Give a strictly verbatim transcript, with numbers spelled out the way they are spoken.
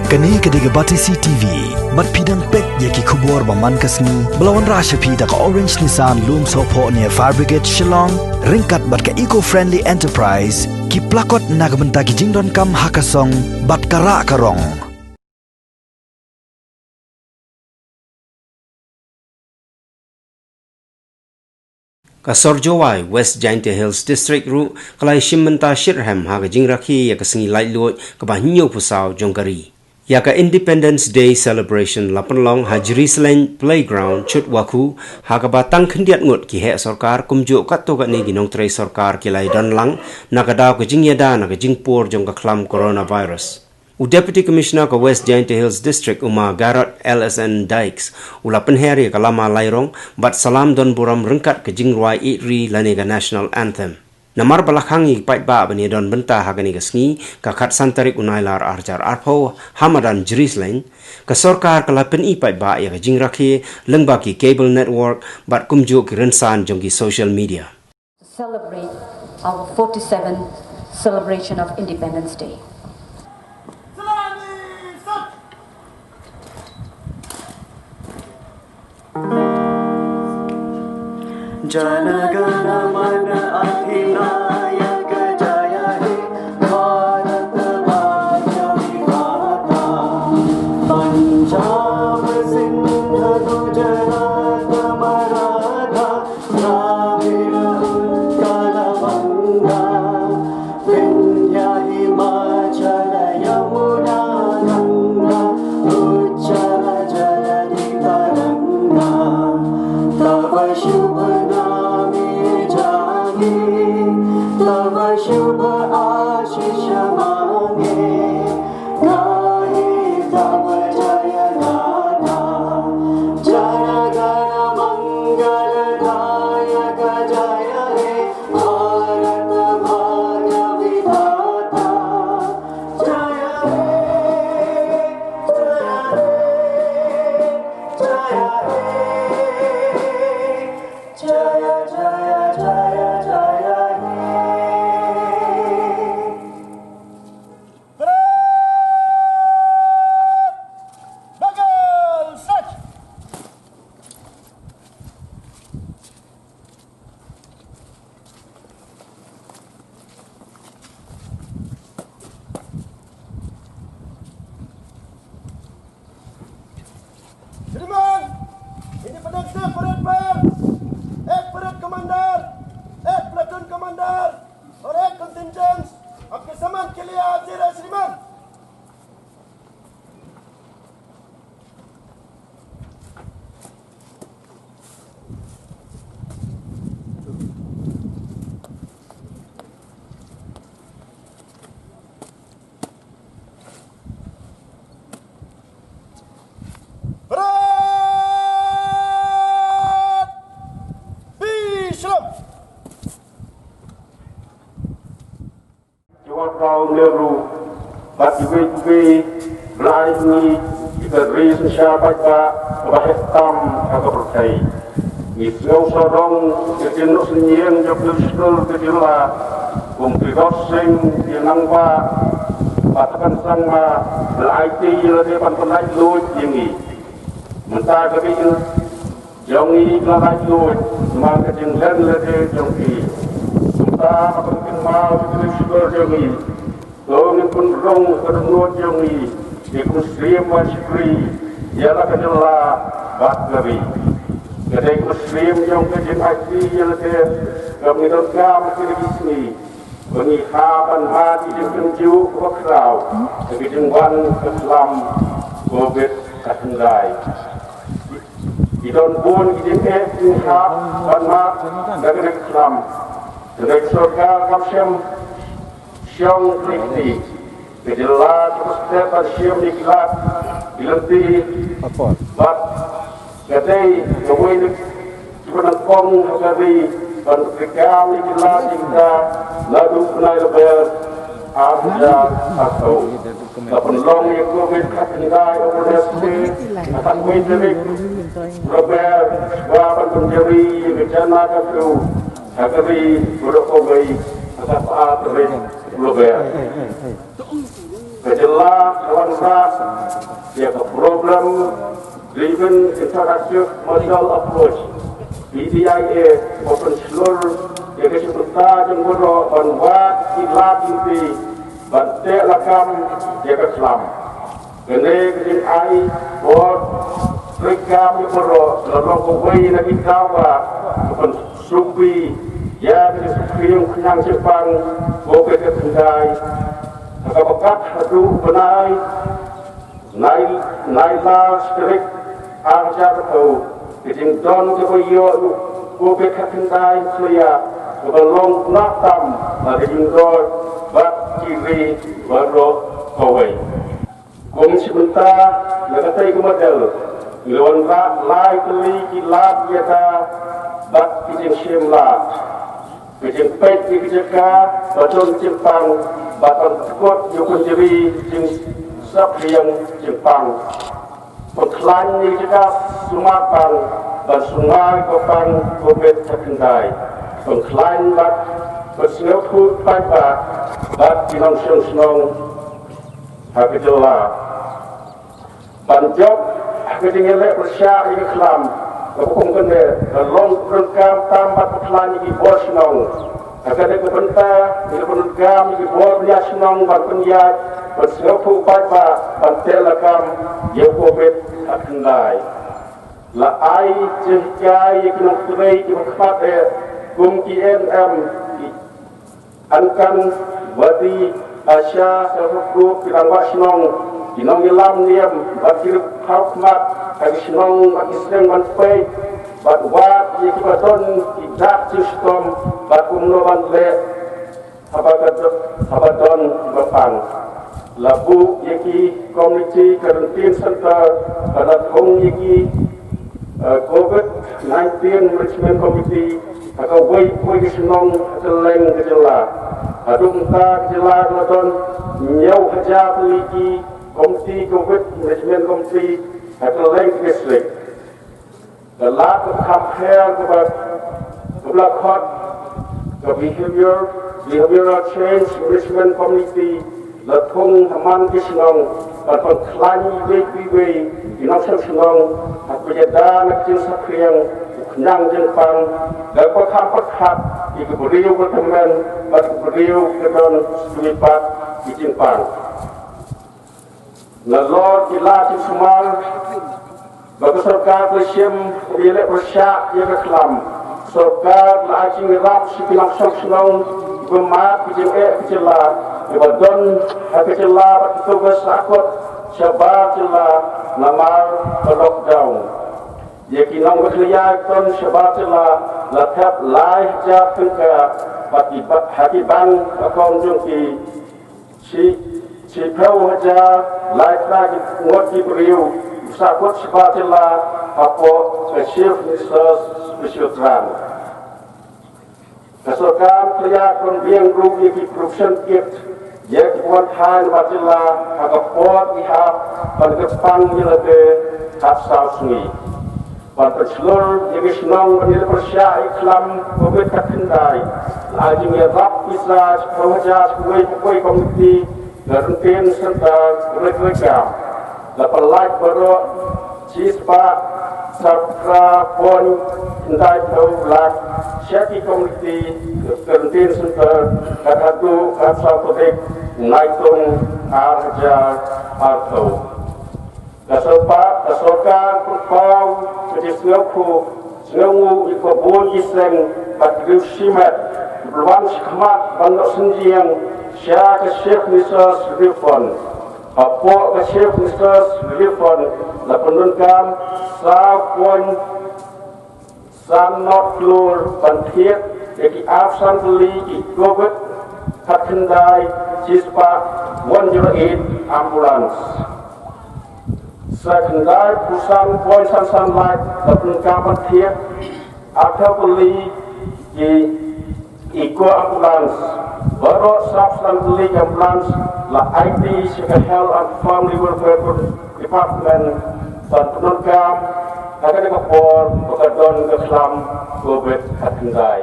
Kane ka dei ka Batesi T V. Bad phi dang peit ïa ki khubor ba man ka sngi ba la wanrah sha phi da ka Orange Nissan Lumsohphoh near Fire Brigade Shillong, ryngkat bad ka Eco Friendly Enterprise, ki plakot na ka bynta ki jingdonkam ha ka song bad ka rah ka rong. Ka Sor Jowai, West Jaintia Hills District ruh ka la ïashim bynta shitrhem ha ka jingrakhe ïa ka sngi laitluid kaba hynñiewphew saw jong ka ri. Ïa ka Independence Day Celebration la pynlong ha Jerusalem Playground, Chutwakhu, ha kaba tang khyndiat ngut ki heh sorkar kumjuh katto katne ki nongtrei sorkar ki la ïadon lang na ka daw ka jingïada na ka jingpur jong ka khlam coronavirus. U Deputy Commissioner ka West Jaintia Hills District, u Ma Garod L S N Dykes, u la pynher ïa ka lama lairong bad salam don burom ryngkat ka jingrwai ïeit ri lane ka National Anthem. Namar ba la khang ïa ki paidbah ban ïadon bynta ha kane ka sngi, ka khatsan tarik u Nailar arhajar arphew, ha madan Jerusalem, ka sorkar ka la pyni paidbah ïa ka jingrakhe lyngba ki cable network bad kumjuh ki rynsan jong ki social media. Celebrate our forty-seventh celebration of Independence Day. जन गण मन अधिनायक जय हे भारत भाग्य विधाता। पंजाब सिंध गुजरात मराठा द्राविड़ उत्कल बंगा विंध्य हिमाचल यमुना गंगा उच्छल जलधि तरंगा। तव शुभ नामे जागे तव शुभ आशीष मांगे। गाहे तव जय गाथा जन गण मंगल दायक जय हे भारत भाग्य विधाता। जय हे जय हे जय हे जय जय जय जय हे। Shriman, Independence Day Parade Pad, ek Parade Commander, ek Platoon Commander और एक Contingent आपके सम्मान के लिए हाजिर है श्रीमान। Parade! Be shalom! Jawab kau Nehru bad kiwei kiwei ba la ai ngi ïa ka ri synshar paidbah kaba heh tam ha ka pyrthei. Ngi sngew sawdong ïa ka jingnoh synñiang jong ka Lishkar ka jylla kum Tirot Sing ïa Nangba bad Thapan Sangma ba la aiti ïa lade ban pynlait luid ïa ngi. Mynta ka ri jong ngi ka la lait luid namar ka jinglen lade jong ki. Kumta ha ka jingkynmaw jong ki shukor jong ngi, to ngin pynrung ka dohnud jong ngi ïa ka mynsiem ba shakri ïa la ka jylla bad ka ri. Ka dei ka mynsiem jong ka jingaiti ïa lade kaba ngi donkam ha kine ki sngi. Ba ngi hap ban mad ïa ka jingkynjuh kaba khraw da ka jingwan ka khlam Covid khatkhyndai. Ki don bun ki jingeh ba ngi hap ban mad da kane ka khlam. Hynrei ka sorkar kam shym shong lynti. Ka jylla ka stet ban shim ïa ki lad ki lynti bad ka dei kawei na ki kaba nyngkong ha ka ri ban treikam ïa ki lad ïa kita naduh u bnai Lber ar hajar arphew. La pynlong ïa ka Covid khatkhyndai awareness day ha ka khatwei tarik u Lber shuwa ban pynjari ïa ka janata curfew ha ka ri, haduh kawei ha ka khatar tarik u Lber. Ka jylla ka wanrah ïa ka Problem Driven Interactive Model Approach, P D I A, ba pynshlur ïa ka jingpynbha jong baroh ban wad ki lad jong ki ban teh lakam ïa ka khlam. Kane ka jingai bor treikam ïa baroh la long kawei na ki daw ba ka pynsupi ïa ka jingsuki jingkhñiang jingpang ko ka khyndai. Ha kaba kat haduh bnai Nai-, Nailar Strik, ar hajar arphew, ka jingdon kaba ïoh u Covid khatkhyndai Suria kaba long bnah tam na ka jingdon bad ki ri baroh kawei. Kum shi bynta na katei ka model, ngi la wanrah lai tylli ki lad ïada bad ki jingshim lad. Ka jingpeit ïa ka jaka ba don jingpang bad ban pynkut ïa u kynjri jingsap liang jingpang. Pynkhlaiñ ïa ka jaka sumar pang ban sumar ïa ka pang Covid khatkhyndai. Pynkhlaiñ bad pynsngewthuh paidbah bad ki nongshong shnong ha ka jylla. Ban jop ha ka jingïaleh pyrshah ïa ka khlam kaba kum kane ka long ka pyndonkam tam bad ka khlaiñ ïa ki bor shnong. Ha kane ka bynta ngi la pyndonkam ïa ki bor bniah shnong ban pynïaid ban sngewthuh paidbah ban teh lakam ïa u Covid khatkhyndai. La ai jinghikai ïa ki nongtrei kiba khmat eh kum ki A N M, ki Angkanwadi, ASHA, self help group, ki rangbah shnong, ki nongïalam niam bad ki riewkhaw khmat ha ki shnong bad ki seng ban peit bad wad ïa kiba don ki dak jingshitom bad kumno ban leh haba ka do-, haba don kiba pang. La buh ïa ki Community Quarantine Center bad la thung ïa ki eh, Covid nineteen Management Committee ha kawei kawei ka shnong ha kylleng ka jylla. Haduh mynta ka jylla ka la don hynñiew hajar tylli ki Committee, Covid Management Committee ha kylleng ka district. Ka lad ka kham pher kaba, kaba la khot ka Behavior, Behavioral Change Management Committee, la thung ha man ki shnong ban pynkhlaiñ iwei pa iwei ki nongshong shnong ha kaba ïada na ka jingsaphriang u khñiang jingpang, da kaba kham pyrkhat ïa ki briew ba tymmen bad ki briew ba don suipat ki jingpang. Nalor ki lad jingsumar ba ka sorkar ka la shim ban ïaleh pyrshah ïa ka khlam, sorkar la ai jingïarap sha ki nongshong shnong kiba mad ka jingeh ka jylla, kiba don ha ka jylla bad kito kiba sahkut shabar jylla namar ka lockdown. Ïa ki nongbat ïa ki don shabar jylla la thep lai hajar tyngka bad ki ba-, ha ki bank account jong ki. Shi, shiphew hajar lai phra ngut ki briew ba sahkut shabar jylla hapoh ka Chief Minister's Special Grant. Ka sorkar ka la ïakhun biang ruh ïa ki provision kit ïa ki wan thaiñ nabar jylla ha ka por ki hap ban kyrpang ïa lade khatsaw sngi. Ban pynshlur ïa ki shnong ban ïaleh pyrshah ïa ka khlam Covid khatkhyndai, la ai jingïarap pisa shiphew hajar sha kawei pa kawei ka komiti, ka Quarantine Center, kawei kawei ka. La pyllait baroh shispah saw phra point khyndai phew lak sha ki komiti ka Quarantine Center, ka haduh ka saw tarik Naitung ar hajar arphew. Ka sorkar, ka sorkar ka pynpaw ka jingsngewkhuh, sngewnguh ïa kiba bun ki seng bad ki riew shimet kiba la wan shakhmat ban noh synñiang sha ka Chief Minister's Relief Fund. Hapoh ka Chief Minister's Relief Fund la pyndonkam saw point san not klur ban thied ïa ki arphew san tylli ki Covid khatkhyndai, shispah one zero eight ambulance. Sa khyndai phew san point san san lak la pyndonkam ban thied arphew tylli ki Eco Ambulance. Baroh saw san tylli ki ambulance la aiti sha ka Health and Family Welfare Department ban pyndonkam ha kane ka por ba ka don ka khlam Covid khatkhyndai.